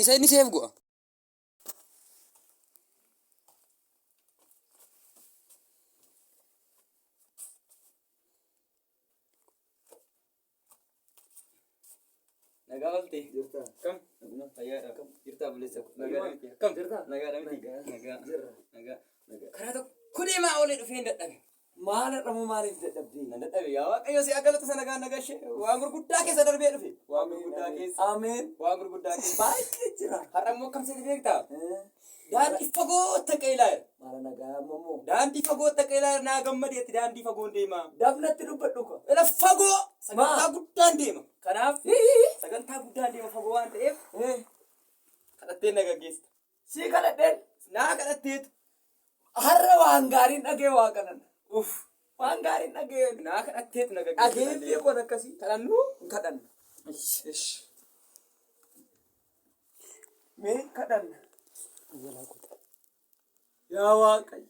Isa inni seef go'a. Nagaa ooltee. Jirta. Kam? Naguma fayyaadha. Kam? Jirtaa buleessa. Nagaadha miti. Kam? Jirta. Nagaadha miti. Nagaa. Nagaa. Jirra. Nagaa. Nagaa. Karaa tokko deemaa oolee dhufee hin dadhabe. Maal har'amoo maaliif dadhabdee? Nan dadhabe yaa Waaqayyo si agalatu sana gaan nagashee waan gurguddaa keessa darbee dhufe. Waan gurguddaa keessa. Ameen. Waan gurguddaa keessa. Baay'ee jira. Har'a immoo akkam seeti beektaa? Eh, Daandii fagoo takka ilaala. Maala nagaa amma immoo. Daandii fagoo takka ilaala naa gammadeetti daandii fagoon deema. Dafnatti dubbadhu ko. Ila fagoo sagantaa Maa? guddaan deema. Kanaaf sagantaa guddaan deema fagoo waan ta'eef Eh, kadhattee na gaggeessita. Sii kadhadheen Naa kadhatteetu. har'a waan gaariin dhagee waaqa nan. Uff. Waan gaariin dhagee. Naa kadhatteetu na gaggeessita. Dhagee beekuun akkasii. Kadhannu. Hin kadhanna. Ish. Mee kadhanna. Yaa Waaqayyo,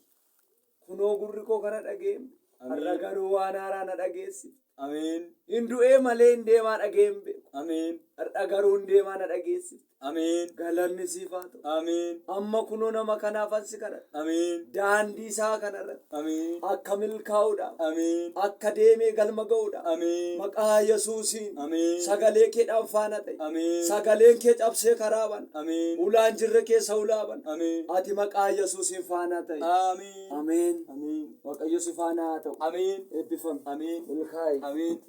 kunoo gurri koo kana dhageen, har'a garuu waan haaraa na dhageessi. Ameen. Hin du'ee malee hin deemaa dhageen beeku. Ameen. Har'a garuu hin deemaa na dhageessi. Ameen. Galanni siif haa ta'u. Ameen. Amma kunoo nama kanaaf ansi kadhadha. Ameen. Daandii isaa kanarratti Ameen. akka milkaa'uudhaaf, Ameen. akka deemee galma ga'uudhaaf, Ameen. maqaa Yesuusiin Ameen. sagalee keedhaan faana ta'e. Ameen. Sagaleen kee cabsee karaa bana. Ameen. Ulaan jirre keessa ulaa bana. Ameen. Ati maqaa Yesuusiin faana ta'i. Ameen. Ameen. Ameen. Waaqayyo si faana haa ta'u. Ameen. Eebbifami. Ameen. Milkaa'i. Ameen.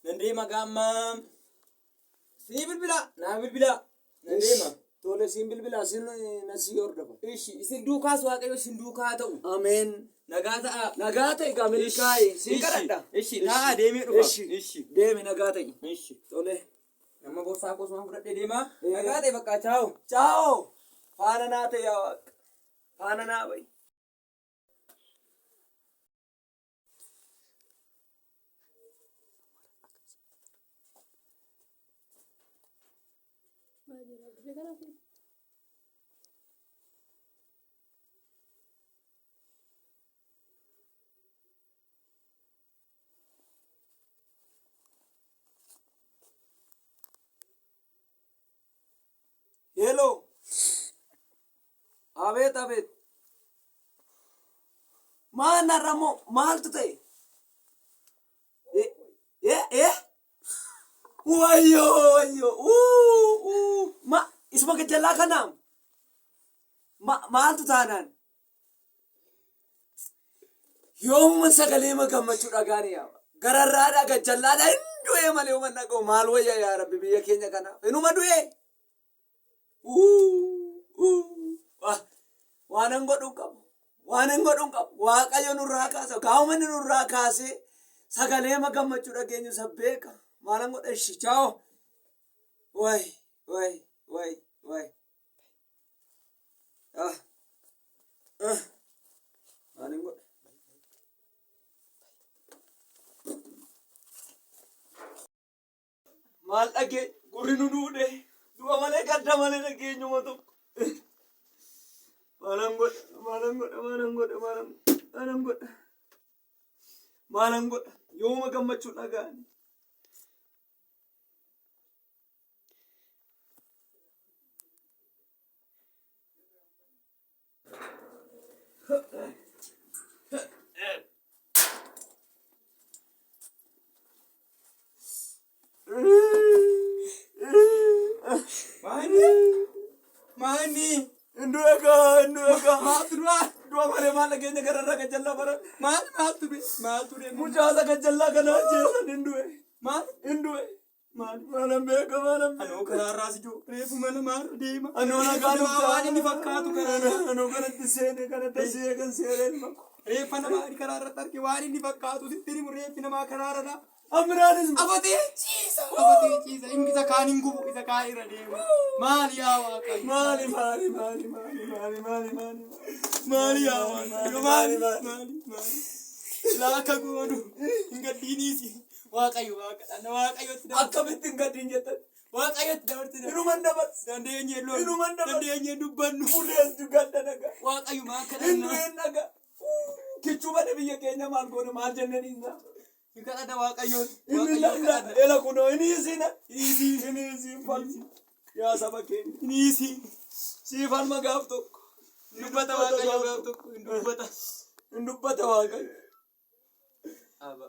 Nan deema gaammaa. Sii bilbila. Naa bilbila. Nan deema. Tole siin bilbilaa siin na sii hordofa. Ishi isin duukaas Waaqayyo isin duukaa haa ta'u. Ameen. Nagaa ta'aa. Nagaa ta'i gaa milkaa'i. Siin Ishi. kadhadha. Ishi taa'aa deemee dhufa. Ishi. Ishi. Deemi nagaa ta'i. Ishi. Tole. Nama borsaa koo sumaan fudhadhee deemaa. Eh. Nagaa ta'e bakka chaa'u. Chaa'oo. Faana naa ta'e yaa Waaqa. Faana naa ba'i. Hello. Abeet abeet. Maal narra moo maaltu ta'e? Eh eh eh. Wayyoo wayyoo. Uu uu. Ma isuma gajjallaa kanaam. Ma maaltu taanaan? Yoomuma sagalee ma gammachuu dhagaani yaa. Gararraadhaa gajjallaadhaa hin du'ee malee uma dhaga'u maal wayya yaa rabbi biyya keenya kanaaf. Inuma du'ee. Uu uu. Waan an godhu hin qabu. Waan hin godhu hin qabu. Waaqayyo nurraa kaasa. Gaa'uma inni nurraa kaasee sagalee ma gammachuu dhageenyu isa beeka. Maalan godha ishi chaa'o. Way way way way. Ah. Ah. Maalin godha? Maal dhagee gurri nu duudhe du'a malee gadda malee dhageenyuma tokko. Maalan godha maalan godha maalan godha maalan maalan godha maalan godha yooma gammachuu dhaga'ani. Maanni. Maanni. Du'a gaa du'a gaa Maaltu du'a? du'a malee maal dhageenya gararraa gajjallaa baran Maal maaltu du'e? Maaltu du'e? mucaasa gajjallaa kana ajjeesan hin du'e Maal? hin du'e Maal? maalan beeka maalan beeka. Anoo karaarraa si jiru. Reefu mana maarra deema. Anoo nagaa Namaa waan inni fakkaatu karaarra. Anoo kanatti seene kanatti seene kan seene ilma koo. Reeffa namaa karaa irratti arge waan inni fakkaatu sitti himu reeffi namaa karaarra dha. Amiraanis Afatee ciisa. Afatee ciisa. Inni isa kaan hin gubu isa kaan irra deema. Maali yaa Waaqayyo? maali maali maali maali maali maali maali Maali yaa Waaqayyo? Maali maali maali? Laaka goonu hin gaddiiniisi. Waaqayyo waaqadha. Waaqayyotti dabarsi. Akkamitti hin gaddiin jettan? Waaqayyotti dabarsi. Inuman dabarsi. Dandeenyee loonu. Inuman dabarsi. Dandeenyee dubbannu. Ulees gadda nagaa. Waaqayyo maa Hin kadhanna. du'een nagaa. Kichuu bade biyya keenya maal goone maal jenneen hiinna. Hin kadhata Waaqayyoon. Inni Waaqayyoon lalla kadhata. ela kunoo inni isiina. Inni isiin falmi. Yaa saba keenya. Niisi. Siif falma gaaf tokko. Dubbata Waaqayyo gaaf tokko hin dubbata. Hin dubbata Waaqayyo. Aba.